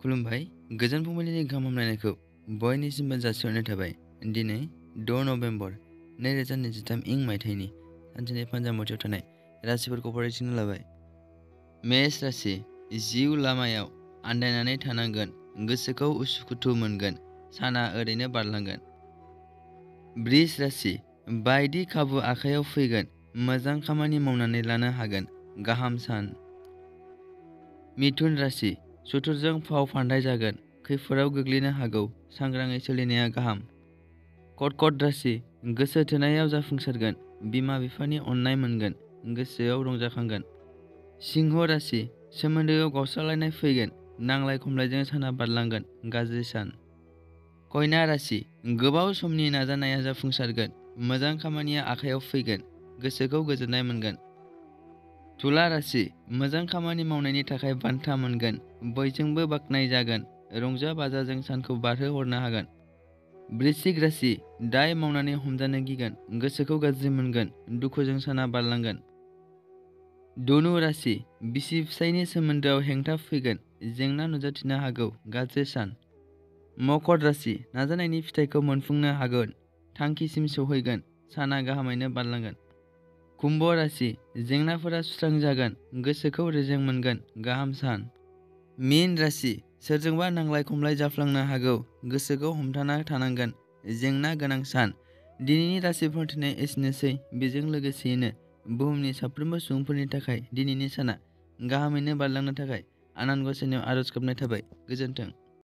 खुलुमबाय गोजोन फुंबिलिनि गाहाम हामलायनायखौ बयनिसिमबो जासिहरनाय थाबाय। दिनै 6 नभेम्बर 2023 इं मायथाइनि सानसेनि फानजामुथियाव थानाय राशिफोरखौ फरायथिनो लाबाय। मेष राशि जिउ लामायाव आन्दायनानै थानांगोन, गोसोखौ उसुखुथु मोनगोन, साना ओरैनो बारलांगोन। बृष राशि बायदि खाबु आखायाव फैगोन, मोजां खामानि मावनानै लानो हागोन, गाहाम सान। मिथुन राशि सुथुरजों फाव फान्दाय जागोन, खैफोदाव गोग्लैनो हागौ, सांग्राङै सोलिनाया गाहाम। कर्कट राशि गोसो थोनायाव जाफुंसारगोन, बिमा बिफानि अननाय मोनगोन, गोसोआव रंजाखांगोन। सिंह राशि सोमोन्दोआव गावस्रालायनाय फैगोन, नांलाय खमलायजों साना बारलांगोन, गाज्रि सान। कन्या राशि गोबाव समनि नाजानाया जाफुंसारगोन, मोजां खामानिया आखायाव फैगोन, गोसोखौ गोजोननाय मोनगोन। तुला राशि मोजां खामानि मावनायनि थाखाय बान्था मोनगोन, बयजोंबो बाख्नाय जागोन, रंजा बाजाजों सानखौ बारहोहरनो हागोन। वृश्चिक राशि दाय मावनानै हमजानो गिगोन, गोसोखौ गाज्रि मोनगोन, दुखुजों साना बारलांगोन। धनु राशि बिसि फिसायनि सोमोन्दोआव हेंथा फैगोन, जेंना नुजाथिनो हागौ, गाज्रि सान। मकर राशि नाजानायनि फिथाइखौ मोनफुंनो हागोन, थांखिसिम सौहैगोन, साना गाहामैनो बारलांगोन। कुम्भ राशि जेंनाफोरा सुस्रांजागोन, गोसोखौ रेजें मोनगोन, गाहाम सान। मीन राशि सोरजोंबा नांलाय खमलाय जाफ्लांनो हागौ, गोसोखौ हमथाना थानांगोन, जेंना गोनां सान। दिनैनि राशिफोर थुनाय एसेनोसै। बेजों लोगोसेयैनो बुहुमनि साफ्रोमबो सुबुंफोरनि थाखाय दिनैनि साना गाहामैनो बारलांनो थाखाय आनान गसाइनियाव आरज गाबनाय थाबाय। गोजोन्थों।